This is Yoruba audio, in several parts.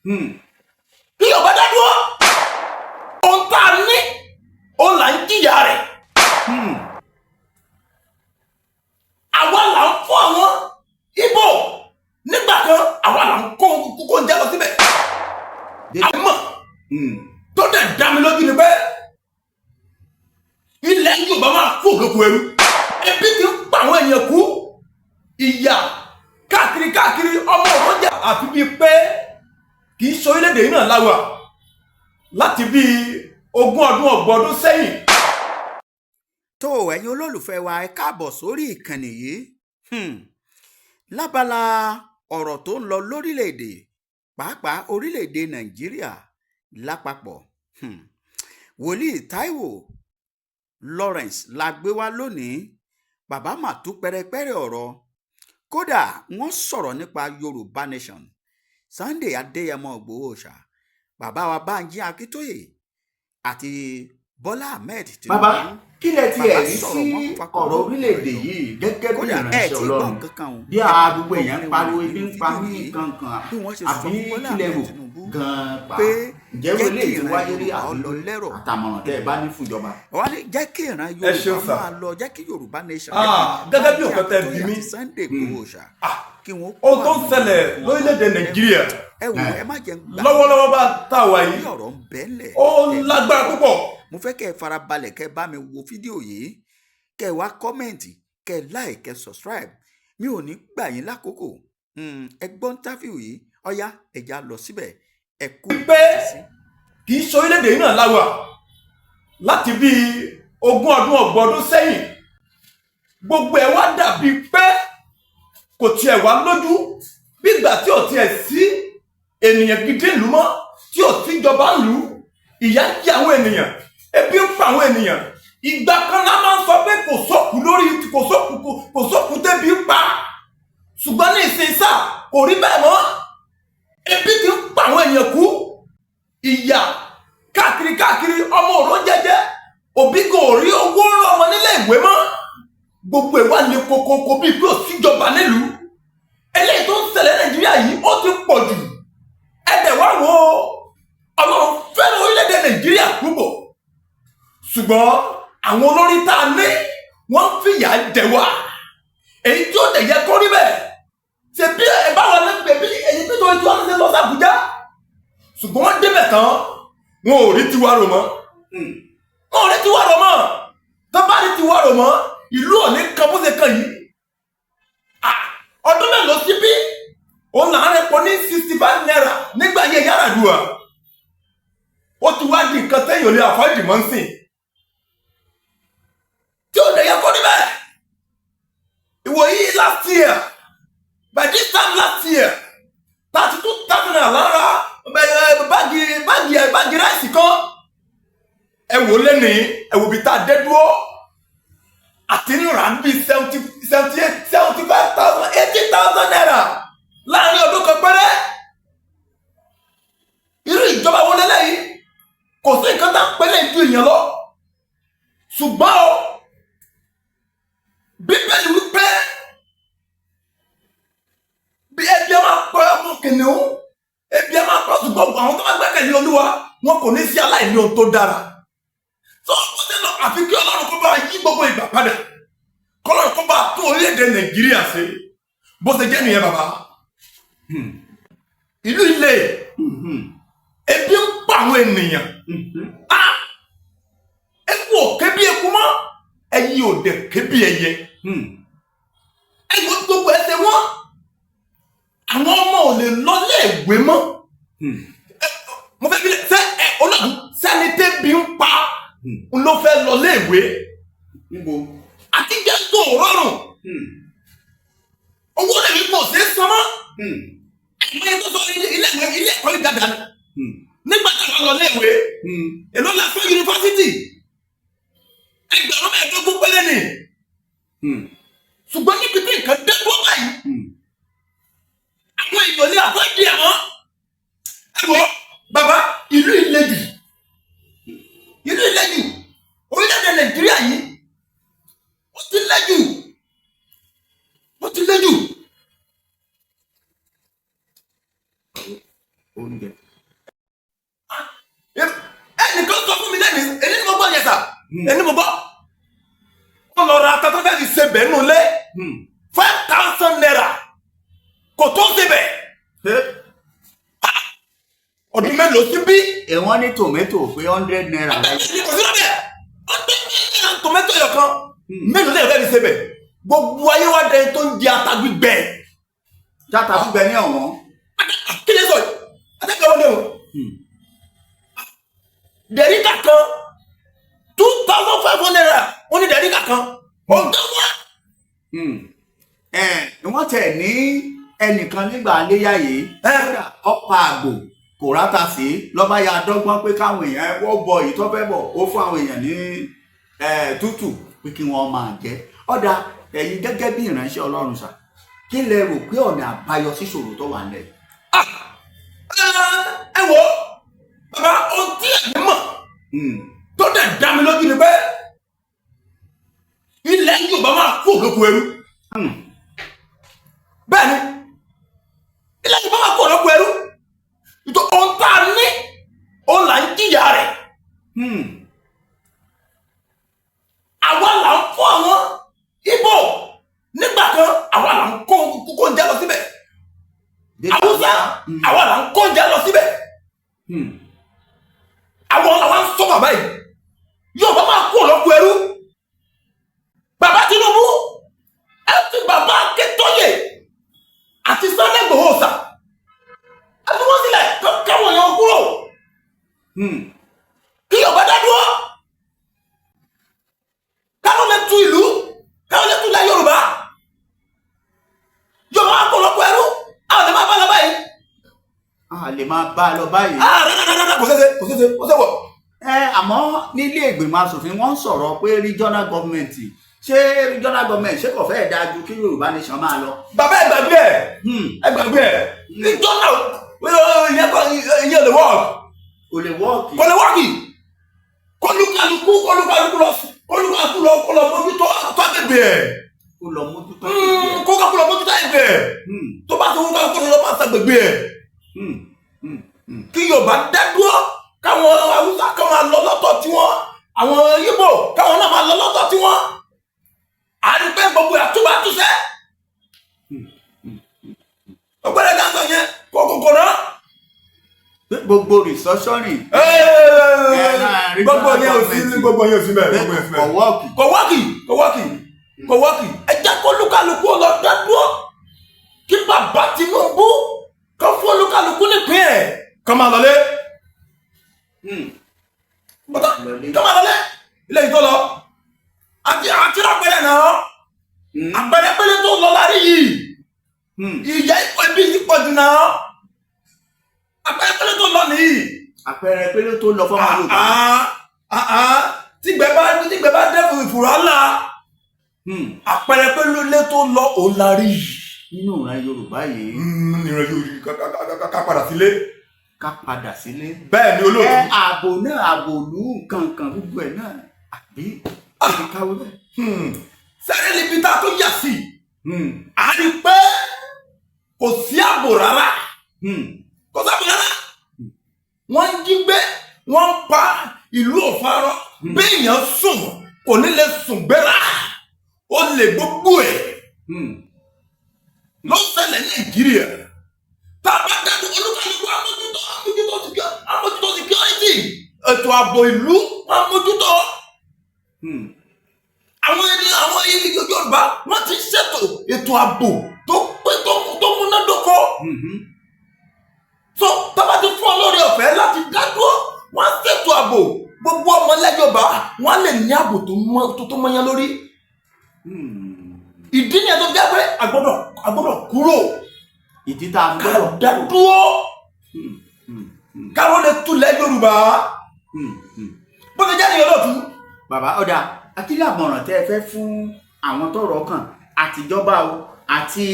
Kí Yorùbá dá dúró. Ohun tá a ní òun là ń jìyà rẹ̀. Àwa là ń fún àwọn Ìgbò nígbà kan, àwa là ń kó kó oúnjẹ lọ síbẹ̀. Àmọ́ tó dẹ̀ dá mi lójú ni pé ilẹ̀ Yorùbá máa kú òkèkù ẹrú. Ebi ti ń pa àwọn èèyàn kú, ìyà káàkiri káàkiri, ọmọ òròjà, àfi bíi pé kì í ṣe orílẹ̀-èdè yìí náà láwà láti bíi 20 ọdún, 30 ọdún sẹ́yìn. Tó ẹ̀yin olólùfẹ́ wa, ẹ káàbọ̀ sórí ìkànnì yìí. Lábala ọ̀rọ̀ tó ń lọ lórílẹ̀‐èdè, pàápàá orílẹ̀‐èdè Nàìjíríà lápapọ̀, Wòlíì Taiwo Lawrence la gbé wá lónìí. Bàbá mà tú pẹ́rẹpẹ́rẹ ọ̀rọ̀. Kódà wọ́n sọ̀rọ̀ nípa Yorùbá Nation, Sunday Adéyẹmọ Ìgbòho Òòṣà, bàbá wa Bánjí Akíntóyè àti Bọ́lá Ahmed Tinubu. Bàbá, kí lẹ ti Bàbá ẹ̀ rí sọ̀rọ̀, sí wọ́n papọ̀ ọ̀rọ̀ mọ́ orílẹ̀-èdè yìí gẹ́gẹ́ bí Kódà ẹ ìránṣẹ́ tí gbọ́ Ọlọ́run? nǹkan kan o. Bí a gbogbo èèyàn ń pariwo ebi ń pa mí kankan, Bí wọ́n ṣe sọ àbí fún Bọ́lá kí lẹ Ahmed rò Tinubu gan-an pa? pé Ǹjẹ́ jẹ́ wo lè kí ti ìran wáyé rí Yorùbá ó àbí lọ lẹ́rọ̀? àtàmọ̀ràn tẹ́ ẹ bá ní fún ìjọba. Wọ́n ní jẹ́ kí ìran Ẹ ṣeun Yorùbá sà. máa lọ, jẹ́ kí Yorùbá Nation, Ah, gẹ́gẹ́ bí nǹkan tẹ́ bí mí. àti Sunday Igboho Òòṣà, kí wọ́n kó Ohun tó ń àwọn ṣẹlẹ̀ èèyàn lórílẹ̀-èdè Nàìjíríà Ẹ wò, ẹ má jẹ́ ń gbà lọ́wọ́lọ́wọ́ bá tá a wà bí yìí, ọ̀rọ̀ ń bẹ́lẹ̀. ó lágbára púpọ̀. Mo fẹ́ kẹ́ ẹ farabalẹ̀, kẹ́ ẹ bá mi wo fídíò yìí, kẹ́ ẹ wá comment, kẹ́ ẹ like, kẹ́ ẹ subscribe. Mi ò ní gbà yín lákòókò. Ẹ gbọ́ interview yìí. Ọ̀yá, ẹ já lọ síbẹ̀. Ẹ kú Pé sí. kì í ṣe orílẹ̀-èdè yìí náà láwà láti bíi 20 ọdún, 30 ọdún sẹ́yìn. Gbogbo ẹ̀ wá dàbí pé kò tiẹ̀ wá lójú, bí ìgbà tí ò tiẹ̀ sí ènìyàn gidi ìlú mọ́, tí ò síjọba ìlú. Ìyà ń jẹ àwọn ènìyàn, ebi ń pa àwọn ènìyàn. Ìgbà kan náà máa ń sọ pé kò sókù lórí, kò sókù, kò sókù tẹ́bi ń pa, ṣùgbọ́n ní ìsìn sáà kò rí bẹ́ẹ̀ mọ́. Ebi ti ń pa àwọn èèyàn kú, ìyà káàkiri káàkiri, ọmọ òró jẹjẹ, òbí kò rí owó rán ọmọ nílé ìwé mọ́. Gbogbo ẹ̀ wá le kokoko bíi pé ò síjọba nílùú. Eléyìí tó ń ṣẹlẹ̀ Nàìjíríà yìí, ó ti pọ̀ jù. Ẹ̀dẹ̀ wá wo, Ọlọ́run fẹ́ràn orílẹ̀-èdè Nàìjíríà púpọ̀, ṣùgbọ́n àwọn olórí tá a ní, wọ́n ń fìyà jẹ wá, èyí tí ó dẹ̀ yẹ kó rí bẹ́ẹ̀. Ṣe bí ẹ bá wọn lẹ́gbẹ̀ẹ́ bí èyí tó tí wọ́n ṣe lọ sí Àbújá, ṣùgbọ́n wọ́n débẹ̀ tán, wọn ò rí tiwa rò mọ́, wọn ò rí tiwa rò mọ́. Tó bá rí tiwa rò mọ́, ìlú ò ní kan bó ṣe kan yìí. Ah, ọdún mélòó síbí òun là ń rẹpọ ní ₦65 nígbà yẹn Yar'Adua. Ó ti wá di nǹkan tẹ́yìn ò lè àfọ́jì mọ́ ń sìn, tí ó lè yẹ kó rí bẹ́ẹ̀. Ìwòyí last year, by this time last year, ₦32,000 lára báàgì rice kan. Ẹ wò lẹ́nìí, ẹ wò bí tá a dé dúró, àti ń rà bíi seventy, 78, 75,000, ₦80,000 láàrin ọdún kan péré. Irú ìjọba wo lélẹ́yìí? Kò sí nǹkan tá a pélé ju ìyẹn lọ. Ṣùgbọ́n o, Bíbélì wípé bí ebi ẹ máa pọ ọmọ kìnìún, ebi ẹ máa pọ, ṣùgbọ́n àwọn tó bá gbẹ́kẹ̀lé Olúwa, wọn kò ní sí aláìní ohun tó dára. Tó o ṣe lọ, àfi kí Ọlọ́run kó bá yí gbogbo ìgbà padà, kọ́lọ́run kó bá tún orílẹ̀-èdè Nàìjíríà ṣe. Bó ṣe jẹ́ nìyẹn, bàbá. Ìlú ilé, ebi ń pa àwọn ènìyàn. Ah! Eku ò ké bí eku mọ́, ẹyẹ ò dẹ̀ ké bí ẹyẹ. Ẹgbẹ́ gbogbo ẹsẹ̀ wọn, àwọn ọmọ ò lè lọ léèwé mọ́. Mo fẹ́ bí sẹ́ ẹ olóògùn sẹ́ni tẹ́bi ń pa ń ló fẹ́ lọ léèwé? Níbo? Àti jẹ́ tó rọrùn, owó lè rí kò sí san mọ́. Ẹgbẹ́ tó sọ ilé ìwé, ilé ẹ̀kọ́ ìdàdà nígbà tí wọ́n lọ léèwé, èló la fún yunifásitì? 15,000 péré ni. Ṣùgbọ́n níbi tí nǹkan dé dúró báyìí, àwọn èèyàn lè àfọ́jì ẹ̀ mọ́. Ẹ wọ bàbá, ìlú ìlejò, ìlú ìlejò, orílẹ̀-èdè Nàìjíríà yìí, ó ti lẹ́jù, ó ti lẹ́jù. Oúnjẹ. Bẹ́ẹ̀ sà, ẹni mo gbọ́, wọ́n lọ ra ata tó fẹ́ fi ṣe bẹ́ẹ̀ nù lé, ₦5,000 kò tó ṣe bẹ́ẹ̀. Ọdún mélòó sí bí? Ẹ̀wọ̀n ní tòmẹ́tò pé ₦100 láì. Kò sí lọ́bẹ̀, ọdún tòmẹ́tò yọ̀ kan mélòó lè fẹ́ fi ṣe bẹ́ẹ̀? Gbogbo ayé wa dẹni tó ń di ata gbígbẹ. Játa gbígbẹ ní ọ̀wọ́n. Kí lè sọ yìí? Atẹ́kọ̀ọ́ wọn dẹ̀ o. Dẹ̀ríkà kan, ₦2,500, wọ́n ní dẹ̀ríkà kan ó ń tẹ́ wá. Ẹ wọ́n tẹ̀ ní ẹnìkan nígbà léyà yìí, kódà ọ̀pá àgbò kò ráta sí lọ́ba ya dọ́gbọ́n pé káwọn èèyàn wọ́n bọ èyí tó fẹ́ bọ̀, ó fún àwọn èèyàn ní tútù pé kí wọ́n máa jẹ. Ọ̀dà, ẹ̀yin gẹ́gẹ́ bí ìránṣẹ́ Ọlọ́run sà, kí lẹ rò pé ọ̀nà àbáyọ síṣòro tó wà nílẹ̀? Ẹ wo bàbá, ohun tí ẹ̀mí mọ̀ tó dẹ̀ dá mi lójú ni pé ilẹ̀ Yorùbá máa kú òlóko ẹrú. Bẹ́ẹ̀ ni, ilẹ̀ Yorùbá máa kú òlóko ẹrú. Ìtò ohun tá a ní, òun là ń jìyà rẹ̀. Àwa là ń fún àwọn Ìgbò nígbà kan, àwa là ń kó oúnjẹ lọ síbẹ̀. Haúsá, àwa là ń kó oúnjẹ lọ síbẹ̀. Àwọn làwa ń sọ bàbá yìí, Yorùbá máa kú òlóko ẹrú. Bàbá Tinubu, ẹ fi bàbá Akíntóyè àti Sunday Igboho sà, ẹ fi wọ́n sílẹ̀ káwọn èèyàn kúrò, kí Yorùbá dá dúró, káwọn lè tu ìlú, káwọn lè tu ilẹ̀ Yorùbá. Yorùbá máa kú òlóko ẹrú, àwọn lè máa bá lọ báyìí. A lè máa bá a lọ báyìí. Ah, rárá, kò ṣeéṣe, kò ṣeéṣe, kò ṣeéwọ̀. Ẹ àmọ́ nílé ìgbìmọ̀ asòfin, wọ́n ń sọ̀rọ̀ pé regional government, ṣé regional government ṣé kò fẹ́ẹ̀ dáa ju kí Yorùbá nation máa lọ? Bàbá, ẹ gbàgbé ẹ. Ẹ gbàgbé ẹ, ìjọ náà, ìyẹn kọ́, ìyẹn lè work. Kò lè work. Kò lè work. Kólúkálukú lọ, kólúkálukú lọ, kó lọ mójútó tó agbègbè ẹ̀. Kó lọ mójútó. Kólúkálukú lọ mójútó agbègbè ẹ̀. Tó bá tó kólúkálukú lọ máa ṣàgbègbè ẹ̀. Kí Yorùbá dá dúró, káwọn Haúsá kan máa lọ lọ́tọ̀ tiwọn, àwọn Ìgbò káwọn náà máa lọ lọ́tọ̀ tiwọn, àdúgbò gbogbo àtúbà túnṣe. Ọgbẹ́rẹ́ dáńtọ̀ yẹn kò kò rán. Gbogbo restructuring. Gbogbo yẹn ò sí, gbogbo yẹn ò sí bẹ́ẹ̀, gbogbo yẹn ò sí kò bẹ́ẹ̀. Work. Kò work, kò work, kò work. Ẹ jẹ́ kó olúkálukú lọ dá dúró, kí bàbá Tinubu kó fún olúkálukú nípìn ẹ̀, kó máa lọlé. Bàtà kó máa lọlé ilé yìí tó lọ àti àpẹẹrẹ náà, àpẹẹrẹ pélé tó lọ lárí yìí. Ìyá ikọ̀ ibi yìí pọ̀ jù náà, àpẹẹrẹ pélé tó lọ nìyí. Àpẹẹrẹ pélé tó lọ fọmọ Yorùbá. Tígbẹ́ bá dẹ́kun ìfúra ńlá, àpẹẹrẹ pélé tó lọ òun lárí yìí. Nínú ìran Yorùbá yìí. Ìrìn yóò ká padà sílé. Ká padà sílé. Bẹ́ẹ̀ ni, olóòtú. Ẹ ààbò náà, ààbò ìlú, nǹkan kan gbogbo ẹ̀ náà, àbí àbí káwé bẹ́ẹ̀? Sẹ́rí níbi tá a tó yà sí, a rí i pé kò sí ààbò rárá. Kò sí ààbò rárá. Wọ́n ń jí gbé, wọ́n ń pa ìlú òfarọ́. Béèyàn sùn, kò ní lè sùn gbéra, ó lè gbogbo ẹ̀ ló ń ṣẹlẹ̀ ní Nàìjíríà. Tá a bá dájú, olúkálùkù amójútó security, ètò ààbò ìlú amójútó. Àwọn ẹni àwọn ilé Yorùbá, wọ́n ti ṣètò ètò ààbò tó pé, tó múnádóko. So tábà ti fún ọ lórí ọ̀fẹ́ láti dádúró, wọ́n á ṣètò ààbò, gbogbo ọmọlẹ́ Yorùbá wọ́n á lè ní ààbò tó mọ́yán lórí. Ìdí nìyẹn tó jẹ́ pé a gbọ́dọ̀ kúrò. Ìdí tá a ká gbọ́dọ̀ dádúró, káwọn lè túlẹ̀ Yorùbá. Bó ṣe jẹ́ nìyẹn, lọ́tún. Bàbá, ọ̀dà akílẹ̀, àmọ̀ràn tẹ́ ẹ fẹ́ fún àwọn tọ́rọ̀ kàn, àtijọba o, àti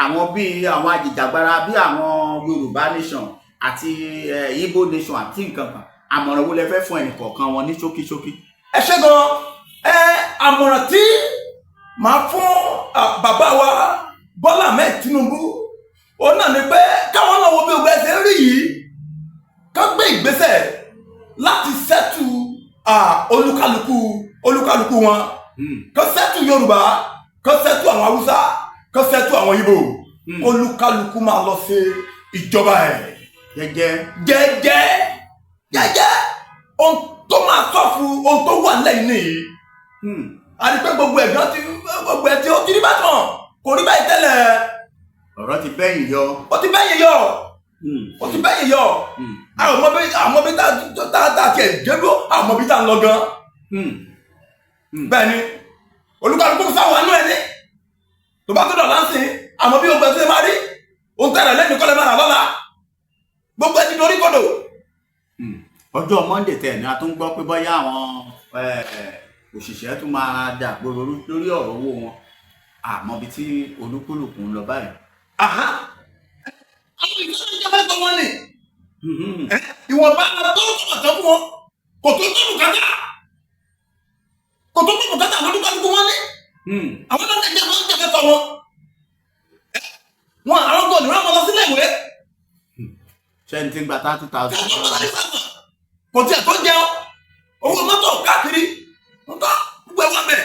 àwọn bíi àwọn ajìjàgbara bíi àwọn Yorùbá nation àti Igbo nation àti nǹkan kan, àmọ̀ràn wo lẹ fẹ́ fún ẹnìkọ̀ọ̀kan wọn ní ṣókíṣókí? Ẹ ṣé gan. Ẹ àmọ̀ràn tí màá fún bàbá wa Bọ́lá Ahmed Tinubu, òun náà ni pé káwọn náà wo bí ogun ẹsẹ̀ ń rí yìí, ká gbé ìgbésẹ̀ láti settle. olúkálukú wọn, kó settle Yorùbá, kó settle àwọn Haúsá, kó settle àwọn Ìgbò, olúkálukú máa lọ sí ìjọba ẹ̀. Jẹ́jẹ́. Jẹ́jẹ́ jẹ́jẹ́. Ohun tó máa sọ́fù ohun tó wà lẹ́yìn nìyí. A rí pé gbogbo ẹ̀gbọ́n ti gbogbo ẹ̀ tí ó ti rí bákan, kò rí báyìí tẹ́lẹ̀. Ọ̀rọ̀ ti bẹ́yìn yọ. Ó ti bẹ́yìn yọ, ó ti bẹ́yìn yọ. Àwọn ọmọ bí, àwọn ọmọ bí tá tiẹ̀ débò, àwọn ọmọ bí tá ń lọ gan. Bẹ́ẹ̀ ni, olúkálukú sáwọn àánú ẹ̀ ní tó bá tó dọ̀ láǹsìn, àmọ́ bí ogun ẹ̀ tó ṣe máa rí ohun tẹ̀rẹ̀ lẹ́nu kọ́lẹ̀ máa rà lọ́la, gbogbo ẹ̀ ti dorí kodò. Ọjọ́ Monday tẹ̀ ni a tún gbọ́ pé bóyá àwọn òṣìṣẹ́ tún máa dà gbòòrò lórí ọ̀rọ̀ owó wọn, àmọ́ ibi tí olúkúlùkù ń lọ báyìí. Àwọn ìjọba ìjọba ẹ̀kọ́ wọn ni ìwọ̀nba tó ń tọ̀tọ̀ fún wọn kò tó tó bùkátà, kò tó tó bùkátà lólúkálukú wọn ní. Àwọn náà ń jẹ́ wọn ń jẹ́ fẹ́ wọn wọn, àwọn gbọ́dọ̀ rán wọn lọ sílé ìwé. Ṣé ẹni tí ń gba 30,000? Kò tiẹ̀ tó jẹun, owó mọ́tò káàkiri nǹkan gbogbo ẹ̀ wà bẹ̀.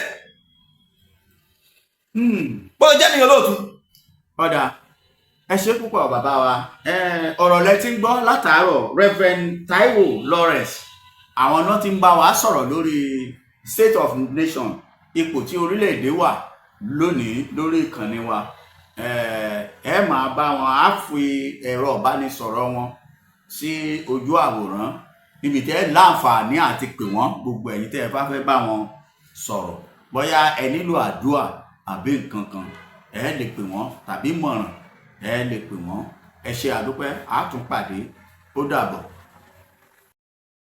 Bọ́lá jẹ́ nìyẹn lóòtú. Ọ̀dà, ẹ ṣe púpọ̀, bàbá wa. Ọ̀rọ̀ lẹ ti ń gbọ́ látàárọ̀. Reverend Taiwo Lawrence, àwọn náà ti ń bá wa sọ̀rọ̀ lórí state of nation, ipò tí orílẹ̀-èdè wà lónìí lórí ìkànnì wa. Ẹ máa bá wọn, á fi ẹ̀rọ ìbánisọ̀rọ̀ wọn sí ojú àwòrán níbi tẹ́ ẹ láǹfààní àti pè wọ́n. Gbogbo ẹ̀yin tẹ́ ẹ bá fẹ́ bá wọn sọ̀rọ̀, bóyá ẹ nílò àdúrà àbí nǹkan kan, ẹ lè pè wọ́n, tàbí mọ̀ràn, ẹ lè pè wọ́n. Ẹ ṣe, àdúpẹ́. Á tún pàdé. Ó dàbọ̀.